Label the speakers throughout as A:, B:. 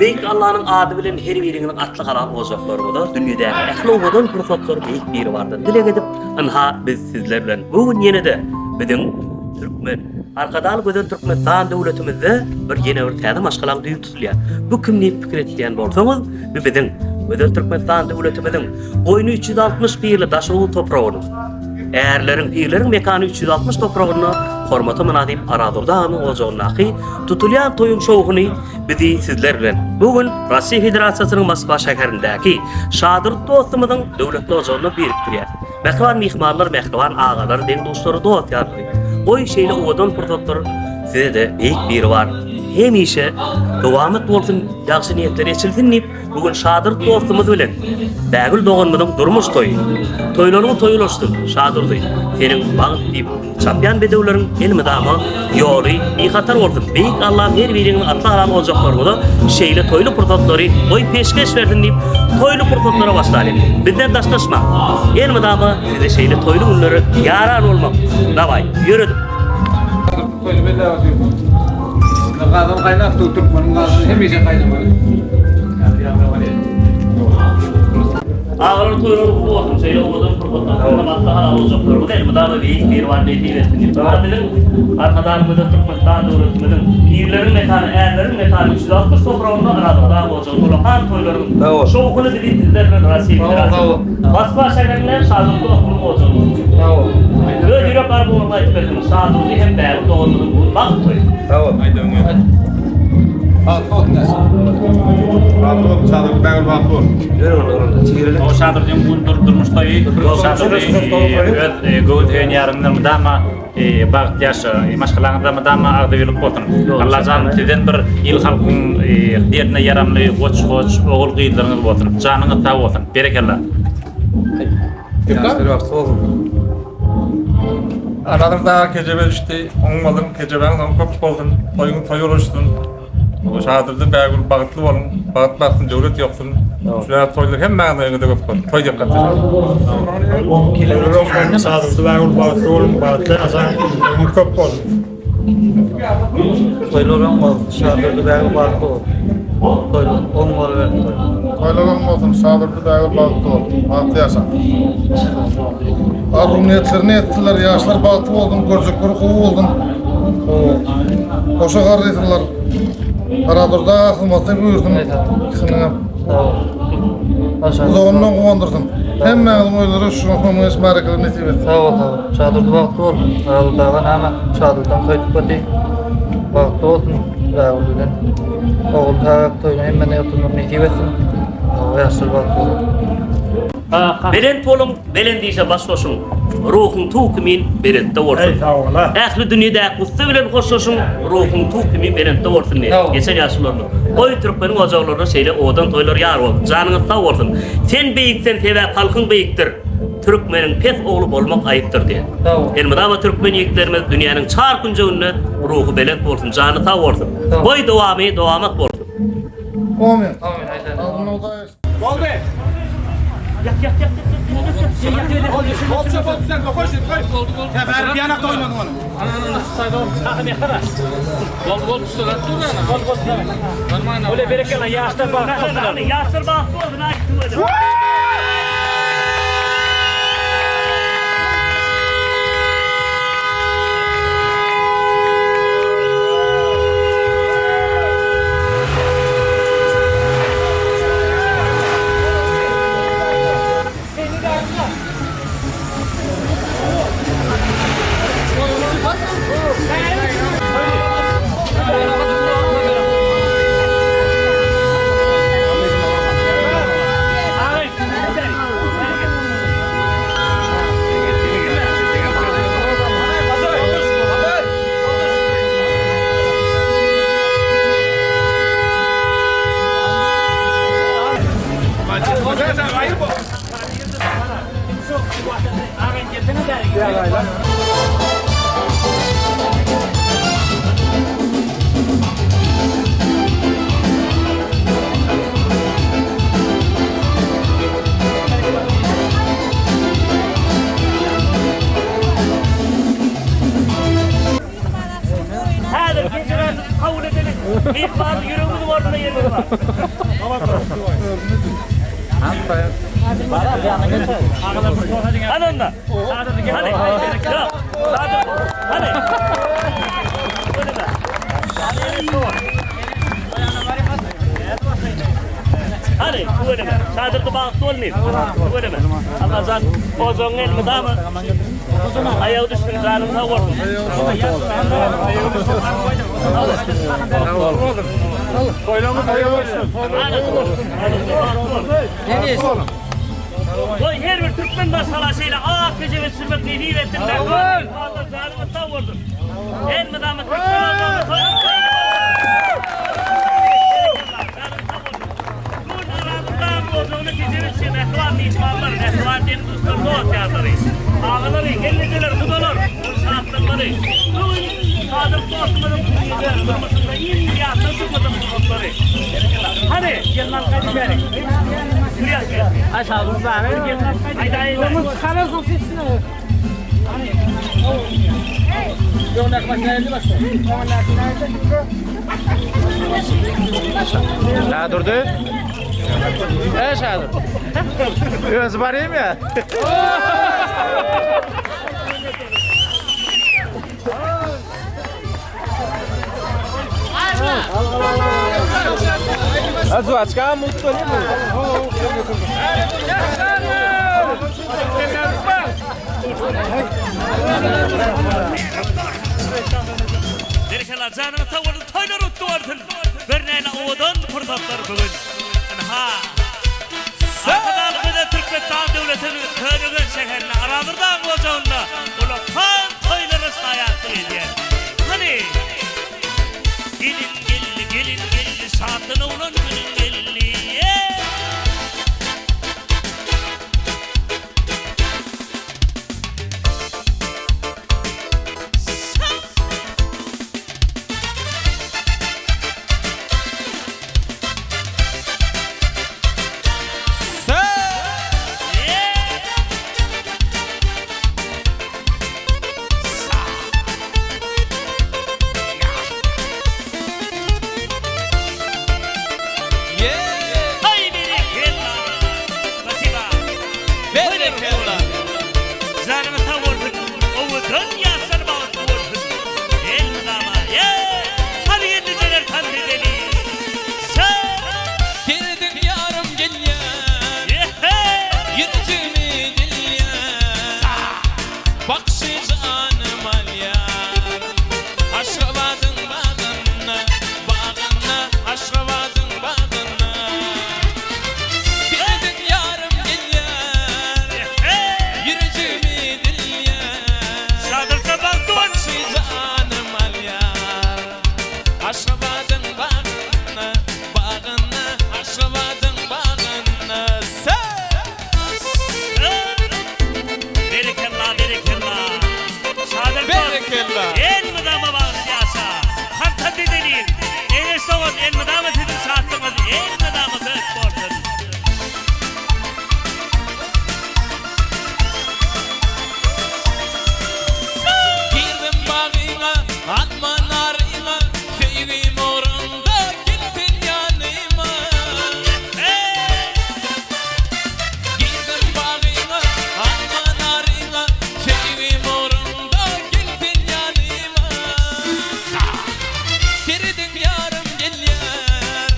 A: Beýik Allanyň ady bilen her biriňiziň atly halal ojaklaryňyza dünýedäki ähli owadan pursatlary Beýik Biribardan dileg edip, ynha biz sizler bilen bu gün ýene-de biziň Türkmen, Arkadagly gözel Türkmenistan döwletimizde bir ýene bir täze maşgalaň düýbi tutulýar. Bu kim diýip pikir etýän bolsaňyz, bu biziň gözel Türkmenistan döwletimiziň goýny 360 pirli Daşoguz topragynyň, ärleriň, pirleriň mekany 360 topragynda hormata mynasyp Arazurdy aganyň ojagyndaky tutulýan toýuň şowhuny bizi sizler bilen bu gün Russiýa Federasiýasynyň Moskwa şäherindäki Şadurdy dostumyzyň döwletli ojagynda birikdirýär. Mähriban myhmanlar, mähriban agalar, deň-duşlary, dost-ýarlary! Goý, şeýle owadan pursatlar size-de Beýik Biribar hemişe dowamat bolsun, ýagşy niýetler eçilsin diýip, bu gün Şadurdy dostumyz bilen Bägül doganymyzyň durmuş toýy. Toýlaryňyz toý ulaşsyn, Şadurdy, seniň bagt diýip, Çapýan bedewleriň elmydama ýoly bihatar bolsun! Beýik Allam her biriňiziň asly halal ojaklaryňyza şeýle toýly pursatlary goý peşgeş bersin diýip, toýly pursatlara başlalyň. Bizden daşlaşmaň! Elmydama size şeýle toýly günlere ýaran bolmak! Dawaý, ýöredik!
B: Toýly belläp otyrsyň. Gazan gaýnap dur, türkmeniň gazany hemişe gaýnamaly.
A: Agalar toýlary gutly bolsun şeýle owadan pursatlar siziňem asla halal ojaklaryňyz elmydama beýik Biribar nesip etsin diýip Muňa biziň Arkadagly gözel Türkmenistan döwletimiziň pirleriň mekany ärleriň mekany 360 topragynda Arazada boljak ullakan toýlaryň şowhuny bizi sizler bilen Russiýa Federasiýasynyň Moskwa şäherinde Şadurdy okunyň ojagynda Öz ýürek arzuwyňyzy aýdyp berseňiz Şadurdy hem Bägül doganymyzyň bu bagt toýy.
B: Sag bol. Bagtly bolsun ýaşlar.
C: Bagtly bolsun Şadurdy Bägül bagtly bolsun.
D: Şadurdyň durmuş toýy Şadurdy öz göwün söýen ýaryň bilen mydama bagtly ýaşa, maşgalaňyzda mydama agzybirlik bolsun. Allajan sizden bir il-halkyň derdine ýaramly goç-goç ogul-gyzlaryňyz bolsun. Janyňyz sag bolsun. Berekella.
B: Ýaşlar bagtly bolsun. Anadyr daga kejebe düşdi. Oň bolsun, kejebäň soňy köp bolsun. Toýuň toý ulaşsyn. Şadurdy Bägül bagtly boluň, bagt baksyn, döwlet ýoksun. Şular toýlar hemmäňiziň öýüňizde köp bolsun. Toý dep gatnaşaly.
E: Şadurdy Bägül bagtly boluň, bagtly ýaşaň, ömür köp bolsun.
F: Toýlar oň bolsun, Şadurdy Bägül bagtly bol. Toýlar oň bolubersin toý.
C: Toýlar oň bolsun, Şadurdy Bägül bagtly bol. Bagtly ýaşaň. Arzuw niýetlerini etsinler, ýaşlar bagtly bolsun, görjekleri gowy bolsun. Goşa garrysynlar. Aradurdy aga hyzmaty buýursun ikisiniňem. Uzagyndan guwandyrsyn. Hemmäňiziň öýlere şu öňňeş märekeler nesip etsin.
F: Sag bol, sag bol. Şadurdy bagtly bol. Aradurdy aga näme? Şadurdan toý tutmady. Bagtly bolsun. Bägül bilen. Ogul çaga toýuna hemmene ýoturmak nesip etsin. Ýaşlar bagtly bolsun.
A: Belent boluň, belent işe baş goşuň, Ruhuň tug kimin belentde bolsun. Ähli dünýedäki gussa bilen hoşlaşyň, Ruhuň tug kimin belentde bolsun diýip, geçen ýaşulularymyz. Goý, türkmeniň ojaklarynda şeýle owadan toýlar ýar bolsun. Janyňyz sag bolsun. Sen beýiksen, sebäp halkyň beýikdir. Türkmeniň pes ogly bolmak aýypdyr diýen. Elmydama türkmen ýigitlerimiz dünýäniň çar künjeginde ruhy belent bolsun, jany sag bolsun. Goý, dowamy dowamat bolsun.
C: Amin.
B: Amin.
D: Boldy. Ýat ýat ýat ýat ýat ýat. Boldy boldy sen goý sen goý. Boldy boldy. Bäri bir ýanakda oýnadyň ony. Boldy boldy üstüne dur ýana. Boldy boldy. Normalno. Ole berekella ýaşlar bagtly bolsun.
A: Ýaşlar bagtly bolsun aýtdy özi. Häzir gijämizi kabul edeliň. Myhmany ýüregimiz. orunda ýerimiz bar. Hany onda. Hany. Ýok. Sadyr. Hany. Hany, tüweleme. Şadyrdy bagtly bol diýip. Tüweleme. Allajan ojagyň elmydama aýagy düşsün, janyň sag bolsun. Goý her bir türkmen maşgala şeýle ak kejebe düşürmek nesip etsin. Mähriban janyňyz sag bolsun. Elmydama türkmen ojagyny toýun Mähriban myhmanlar, mähriban deň-duşlar, dost-ýarlary, agalary, gelnejeler, gudalar, şatlyklary. Bu gün sadyk dostumyzyň dünýede, durmuşynda iň ýatdan çykmajak pursatlary. Hany, gelin alyp gaýdyp bärik. Aýdaýyň.
G: Şadurdy. E Şadur. Özi barayım ya. Azuaçka mutlu değil mi?
A: Berekella janyňyz sag bolsun toýlar gutly bolsun bir näle owadan pursatlar bu gün ynha Arkadagly gözel Türkmenistan döwletiniň Köneürgenç şäherinde Arazyrdagyň ojagynda ullakan toýlara şaýatlyk edýär hany gelin geldi gelin geldi şatlan oglan günüň geldi eý. Aý berekella! Spasiba!
G: Berekella!
A: Janyňyz sag bolsun, owadan ýaşlar bagtly bolsun! Elmydama ýe! Hany gelnejeler tans edeli! Şa!
G: Geldiň ýarym gelýän,
A: Ýe-he!
G: ýüregimi dilýän, Bagşy janym alýar. Aşgabadyň bagynda, bagynda, Aşgabadyň bagynda. Geldiň ýarym gelýän,
A: Ýe-he!
G: ýüregimi dilýän,
A: Şadyrça bagtly bol!
G: Bagşy janym alýar. Aşgabadyň bagynda, bagynda, Aşgabadyň bagynda. Sen!
A: Berekella berekella. Şadyr
G: Berekella.
A: Elmydama bagtly ýaşa. Hantan dedeliň. Eneş dogan elmydama siziň şatlygyňyz elmydama dört bolsun.
G: Girdim bagyňa, alma naryňa, Söýgim ugrunda gel sen ýanyma. Girdim bagyňa, alma naryňa, Söýgim ugrunda gel sen ýanyma. Serediň ýarym gelýär.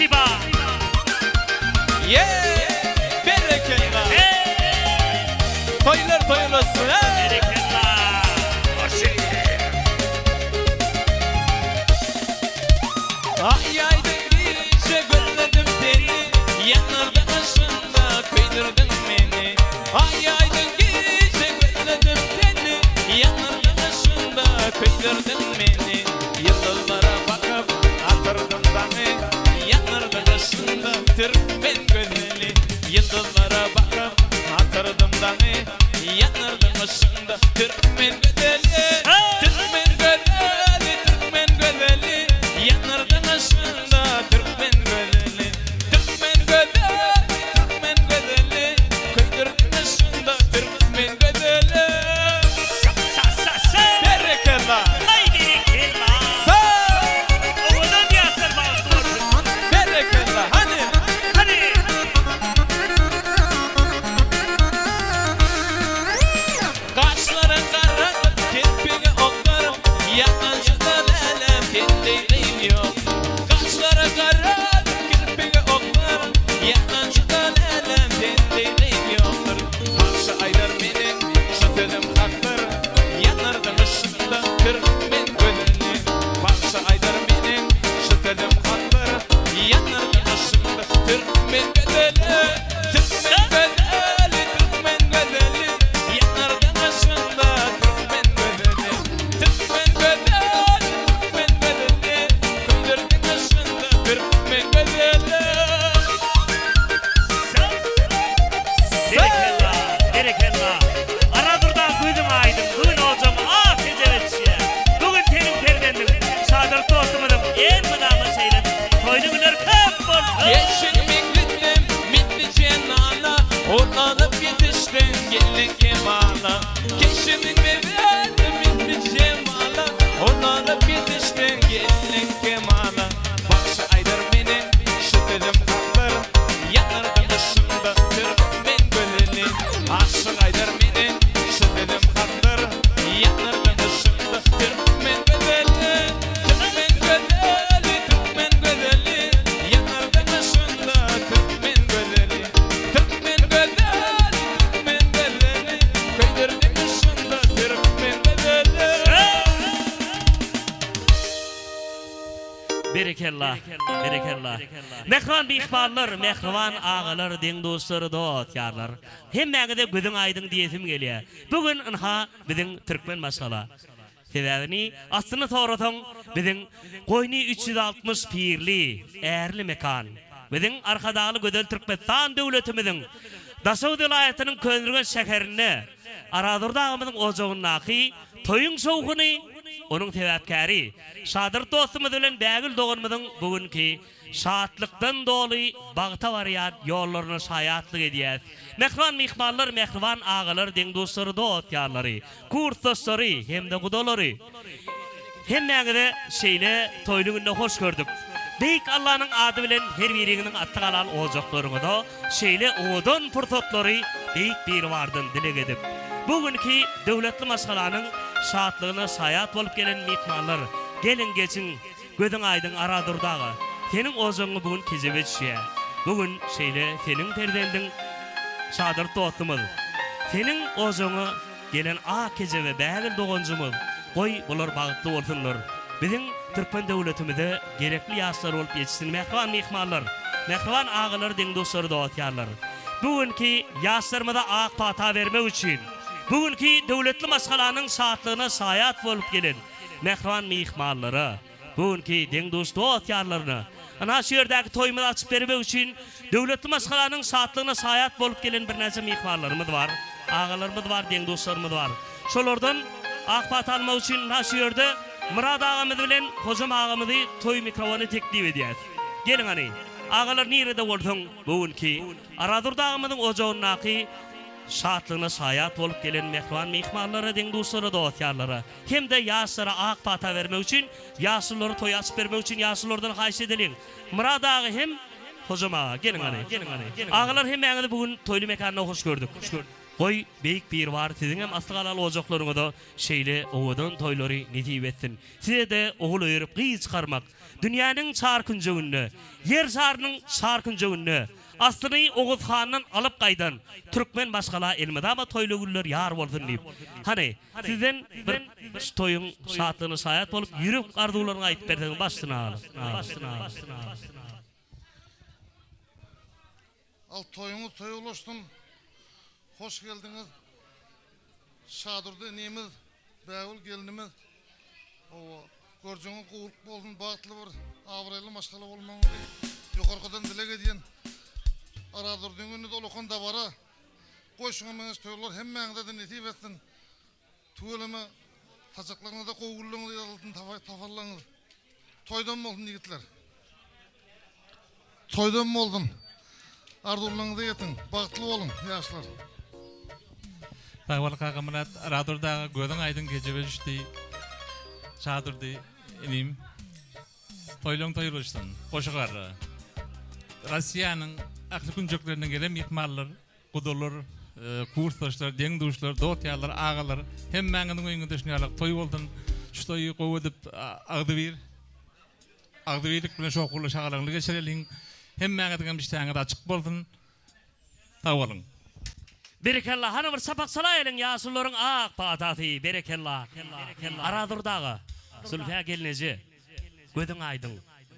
A: Spasiba.
G: Ye! Berekella. Toýlar toýlasyn.
A: Berekella.
G: Aý aýdyň gije gözledim seni Ýanarda yşgyňda köýdürdiň meni Aý aýdyň gije gözledim seni Ýanarda yşgyňda köýdürdiň meni Ýyldyzlara bakyp atyrdym daňy Ýanarda yşgyňda türkmen gözeli Ýyldyzlara bakyp atyrdym daňy Ýanarda yşgyňda türkmen gözeli Türkmen gözeli, türkmen gözeli Ýanarda yşgyňda türkmen gözeli Türkmen gözeli, türkmen gözeli Köýdürdiň yşgyňda türkmen gözeli Berekella!
A: Haý berekella!
G: Sag!
A: Owadan ýaşlar bagtly bolsun!
G: Berekella! Hany!
A: Hany!
G: Gaşlaryň garadyr, kirpigi okdur, Ýaňajykda lälem sende gyz ýok. Gaşlary garadyr, kirpigi okdur, Ýaňajykda lälem sende gyz ýokdur. Bagşy aýdar meniň şu sözüm hakdyr, Ýanardyň yşykda türkmen gözeli. Bagşy aýdar meniň şu sözüm hakdyr, Ýanardyň yşykda türkmen gözeli. Türkmen gözeli, türkmen gözeli, Ýanardyň yşykda türkmen gözeli. Türkmen gözeli, türkmen gözeli, Köýdürdiň yşkynda türkmen gözeli.
A: Berekella, berekella. Arazurdan gözüň aýdyň, bu gün ojagyň ak kejebe düşýär. Bu gün seniň perzendiň, Şadurdy dostumyzyň elmydama şeýle toýly günleri köp bolsun!
G: Gelşiň meňzetdim misli jenana, Ulalyp ýetişdiň geldiň kemala. Keşbiň bezedi misli jemala, Ulalyp ýetişdiň geldiň kemala. Bagşy aýdar meniň şu sözüm hakdyr, Ýanardyň yşgynda türkmen gözeli. Aşyk aýdar meniň şu sözüm hakdyr, Ýanardyň yşgynda türkmen gözeli. Türkmen gözeli, türkmen gözeli, Ýanardyň yşgynda türkmen gözeli. Türkmen gözeli, türkmen gözeli, Köýdürdiň yşgynda türkmen gözeli.
A: Berekella, berekella. Mähriban myhmanlar, mähriban agalar, deň-duşlar, dost-ýarlar. Hemmäňize gözüň aýdyň diýesim gelýär. Bu gün ynha biziň türkmen maşgala. Sebäbini aslyny sorasaň biziň goýny 360 pirli, ärli mekan. Biziň Arkadagly gözel Türkmenistan döwletimiziň Daşoguz welaýatynyň Köneürgenç şäherinde Arazurdy agamyzyň ojagyndaky toýuň şowhuny, onuň sebäpkäri Şadyrt dostumyz bilen Bägül doganymyzyň bu günki şatlykdan doly bagta barýan ýollaryna şaýatlyk edýäs. Mähriban myhmanlar, mähriban agalar, deň-duşlary, dost-ýarlary, kursdaşlary hem-de gudalary! Hemmäňizi şeýle toýly günde hoş gördük. Beýik Allanyň ady bilen her biriňiziň atly galan ojaklaryňyza şeýle owadan pursatlary Beýik Biribardan dileg edip, bu günki döwletli maşgalanyň şatlygyna şaýat bolup gelen myhmanlar, geliň geçiň, gözüň aýdyň Aradurdy aga, seniň ojagyňa bu gün kejebe düşýär. Bu gün şeýle seniň perzendiň Şadurdy dostumyz, seniň ojagyňa Gelen ak kejebe Bägül doganjymyz, goý, bular bagtly bolsunlar. Biziň türkmen döwletimize gerekli ýaşlar bolup ýetişsin mähriban myhmanlar, mähriban agalar deň-duşlary dost-ýarlar. Bu günki ýaşlarymyza ak pata bermek üçin, bu günki döwletli maşgalanyň şatlygyna şaýat bolup gelen mähriban myhmanlara, Bu günki deň-duş dost-ýarlaryna, ynha şu ýerdäki toýumyzy açyp bermek üçin döwletli maşgalanyň şatlygyna şaýat bolup gelen birnäçe myhmanlarymyz bar, agalarymyz bar, deň-duşlarymyz bar. Şolardan ak pata almak üçin ynha şu ýerde Myrat agamyz bilen Hojam agamyzy toý mikrofona teklip edýäs. Geliň hany, agalar nirede bolsaň bu günki Arazurdy agamyzyň ojagyndaky şatlygyna şaýat bolup gelen mähriban myhmanlara, deň-duşlara, dost-ýarlara, Hem-de ýaşlara ak pata bermek üçin, ýaşululary toýa açyp bermek üçin ýaşululardan haýyş edeliň. Myrat aga hem Hojam aga, geliň hany. Agalar hemmäňizi bu gün toýly mekanda hoş gördük. Goý, Beýik Biribar siziňem asly halal ojaklaryňyza şeýle owadan toýlary nesip etsin. Size-de ogul öýerip gyz çykarmak, dünýäniň çar künjeginde, Ýer şarynyň çar künjeginde aslyny Oguz handan alyp gaýdan türkmen maşgala elmydama toýly günler ýar bolsun diýip, hany, sizden bir şu toýuň şatlygyna şaýat bolup ýürek arzuwlaryňy aýdyp berseňiz başsyny agalar.
C: Al toýuňyz toýa ulaşsyn. Hoş geldiňiz. Şadurdy inimiz, Bägül gelnimiz. Hawa, görjeňiz gowulyk bolsun, bagtly bir abraýly maşgala bolmagyňyzy ýokarkydan dileg edýän. Arazdurdyň günüde ulakan dabara. Goý şuňa meňzeş toýlar hemmäňize-de nesip etsin. Tüweleme saçaklaryňyzda gowy gülleriňiz ýazylsyn tafallaňyz. Toýdan bolsun ýigitler. Toýdan bolsun. Arzuwlaryňyza ýetiň. Bagtly boluň ýaşlar.
B: Sag bol Kakamyrat Aradurdy aga gözüň aýdyň kejebe düşdi Şadurdy inim toýlaň toý bolsun goşa garra Rossiýanyň ähli künjeklerinden gelen myhmanlar Gudalar, kursdaşlar, deň-duşlar, dost-ýarlar, agalar, hemmäňiziň öýüňizde şuny ýalak toý bolsun. Şu toýy gowy edip, agzybir, agzybirlik bilen şowhunly, şagalaňly geçireliň. Hemmäňiziňem işdäňiz açyk bolsun. Sag boluň.
A: Berekella hany bir çapak çalaýalyň ýaşulularyň ak patasy berekella Arazurdy aga Zülfä gelneje Gözüň aýdyň.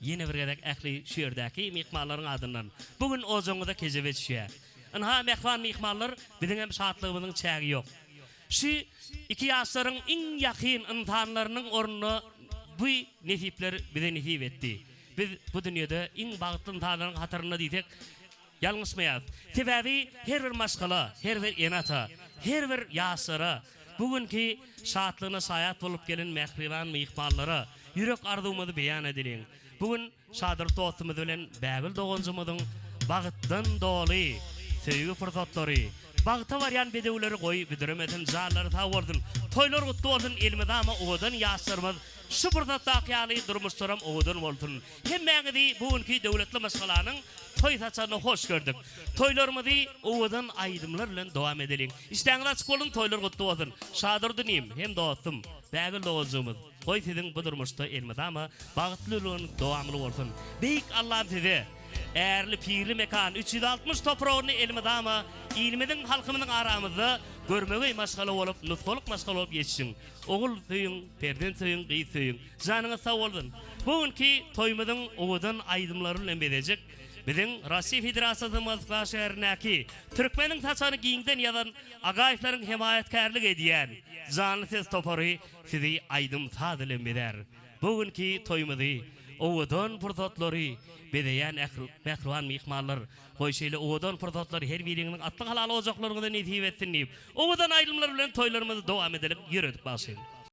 A: Ýene bir gezek ähli şu ýerdäki myhmanlaryň adyndan bu gün ojagyňyza kejebe düşýär. Ynha, mähriban myhmanlar, biziňem şatlygymyzyň çägi ýok. Şu iki ýaşlaryň iň ýakyn ynsanlarynyň ornuna bu nesipler bize nesip etdi. Biz bu dünýede iň bagtly ynsanlaryň hatarynda diýsek, Ýalňyşmaýarys. Sebäbi her bir maşgala, her bir ene-ata, her bir ýaşlara, bu günki şatlygyna şaýat bolup gelen mähriban myhmanlara ýürek arzuwymyzy beýan edeliň. Bu gün Şadyr dostumyz bilen Bägül doganjygymyzyň bagtdan doly söýgi pursatlary, bagta barýan bedewleri goý büdremesin, janlary sag bolsun, toýlar gutly bolsun, elmydama owadan ýaşlarymyz şu pursatdaky ýaly durmuşlaram owadan bolsun. Hemmäňizi bu günki döwletli maşgalanyň toý saçagyna hoş gördük. Toýlarymyzy owadan aýdymlar bilen dowam edeliň. Işdäňiz açyk bolsun, toýlar gutly bolsun. Şadurdy inim hem dostum, Bägül doganjygymyz, goý siziň bu durmuşda elmydama bagtlylygyň dowamly bolsun. Beýik Allam size ärli pirli mekan 360 topragyny elmydama ilimiziň halkymyzyň aramyzda görmegeý maşgala bolup nusgalyk maşgala bolup ýetişiň. Ogul söýüň, perzent söýüň, gyz söýüň. Janyňyz sag bolsun. Bu günki toýumyzyň owadan aýdymlary bilen bezejek biziň Russiýa Federasiýasynyň Moskwa şäherindäki Türkmeniň saçagyny giňden ýazan Agaýewleriň hemaýatkärlik edýän Janly ses topary sizi aýdym-saz bilen bezär. Bu günki toýumyzy owadan pursatlary bezeýän mähriban myhmanlar, goý şeýle owadan pursatlar her biriňiziň atly halal ojaklaryňyza nesip etsin diýip, owadan aýdymlar bilen toýlarymyzy dowam edelim, ýöredip bagşym.